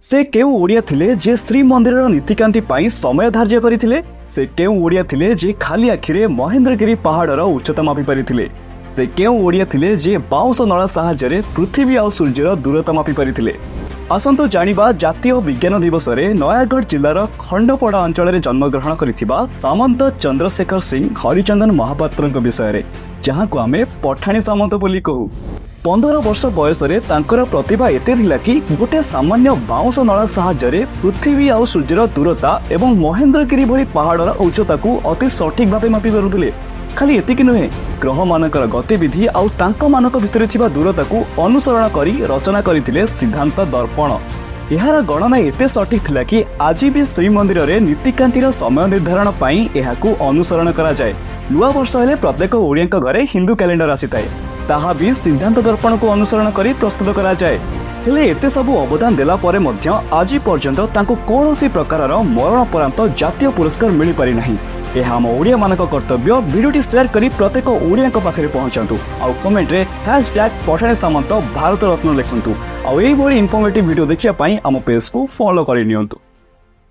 ସେ କେଉଁ ଓଡ଼ିଆ ଥିଲେ ଯେ ଶ୍ରୀମନ୍ଦିରର ନୀତିକାନ୍ତି ପାଇଁ ସମୟ ଧାର୍ଯ୍ୟ କରିଥିଲେ? ସେ କେଉଁ ଓଡ଼ିଆ ଥିଲେ ଯେ ଖାଲି ଆଖିରେ ମହେନ୍ଦ୍ରଗିରି ପାହାଡ଼ର ଉଚ୍ଚତା ମାପି ପାରିଥିଲେ? ସେ କେଉଁ ଓଡ଼ିଆ ଥିଲେ ଯେ ବାଉଁଶ ନଳା ସାହାଯ୍ୟରେ ପୃଥିବୀ ଆଉ ସୂର୍ଯ୍ୟର ଦୂରତା ମାପି ପାରିଥିଲେ? ଆସନ୍ତୁ ଜାଣିବା ଜାତୀୟ ବିଜ୍ଞାନ ଦିବସରେ ନୟାଗଡ଼ ଜିଲ୍ଲାର ଖଣ୍ଡପଡ଼ା ଅଞ୍ଚଳରେ ଜନ୍ମଗ୍ରହଣ କରିଥିବା ସାମନ୍ତ ଚନ୍ଦ୍ରଶେଖର ସିଂ ହରିଚନ୍ଦନ ମହାପାତ୍ରଙ୍କ ବିଷୟରେ, ଯାହାକୁ ଆମେ ପଠାଣି ସାମନ୍ତ ବୋଲି କହୁ। 15 ବର୍ଷ ବୟସରେ ତାଙ୍କର ପ୍ରତିଭା ଏତେ ଥିଲା କି ଗୋଟେ ସାମାନ୍ୟ ବାଉଁଶ ନଳା ସାହାଯ୍ୟରେ ପୃଥିବୀ ଆଉ ସୂର୍ଯ୍ୟର ଦୂରତା ଏବଂ ମହେନ୍ଦ୍ରଗିରି ଭଳି ପାହାଡ଼ର ଉଚ୍ଚତାକୁ ଅତି ସଠିକ୍ ଭାବେ ମାପି ପାରୁଥିଲେ। ଖାଲି ଏତିକି ନୁହେଁ, ଗ୍ରହମାନଙ୍କର ଗତିବିଧି ଆଉ ତାଙ୍କମାନଙ୍କ ଭିତରେ ଥିବା ଦୂରତାକୁ ଅନୁସରଣ କରି ରଚନା କରିଥିଲେ ସିଦ୍ଧାନ୍ତ ଦର୍ପଣ। ଏହାର ଗଣନା ଏତେ ସଠିକ୍ ଥିଲା କି ଆଜି ବି ଶ୍ରୀମନ୍ଦିରରେ ନୀତିକାନ୍ତିର ସମୟ ନିର୍ଦ୍ଧାରଣ ପାଇଁ ଏହାକୁ ଅନୁସରଣ କରାଯାଏ। ନୂଆ ବର୍ଷ ହେଲେ ପ୍ରତ୍ୟେକ ଓଡ଼ିଆଙ୍କ ଘରେ ହିନ୍ଦୁ କ୍ୟାଲେଣ୍ଡର ଆସିଥାଏ। ତାହା ବି ସିଦ୍ଧାନ୍ତ ଦର୍ପଣକୁ ଅନୁସରଣ କରି ପ୍ରସ୍ତୁତ କରାଯାଏ। ହେଲେ ଏତେ ସବୁ ଅବଦାନ ଦେଲା ପରେ ମଧ୍ୟ ଆଜି ପର୍ଯ୍ୟନ୍ତ ତାଙ୍କୁ କୌଣସି ପ୍ରକାରର ମରଣୋପରାନ୍ତ ଜାତୀୟ ପୁରସ୍କାର ମିଳିପାରିନାହିଁ। ଏହା ଆମ ଓଡ଼ିଆମାନଙ୍କ କର୍ତ୍ତବ୍ୟ। ଭିଡ଼ିଓଟି ସେୟାର କରି ପ୍ରତ୍ୟେକ ଓଡ଼ିଆଙ୍କ ପାଖରେ ପହଞ୍ଚାନ୍ତୁ ଆଉ କମେଣ୍ଟରେ #ପଠାଣି ସାମନ୍ତ ଭାରତ ରତ୍ନ ଲେଖନ୍ତୁ। ଆଉ ଏଇଭଳି ଇନଫର୍ମେଟିଭ୍ ଭିଡ଼ିଓ ଦେଖିବା ପାଇଁ ଆମ ପେଜକୁ ଫଲୋ କରିନିଅନ୍ତୁ।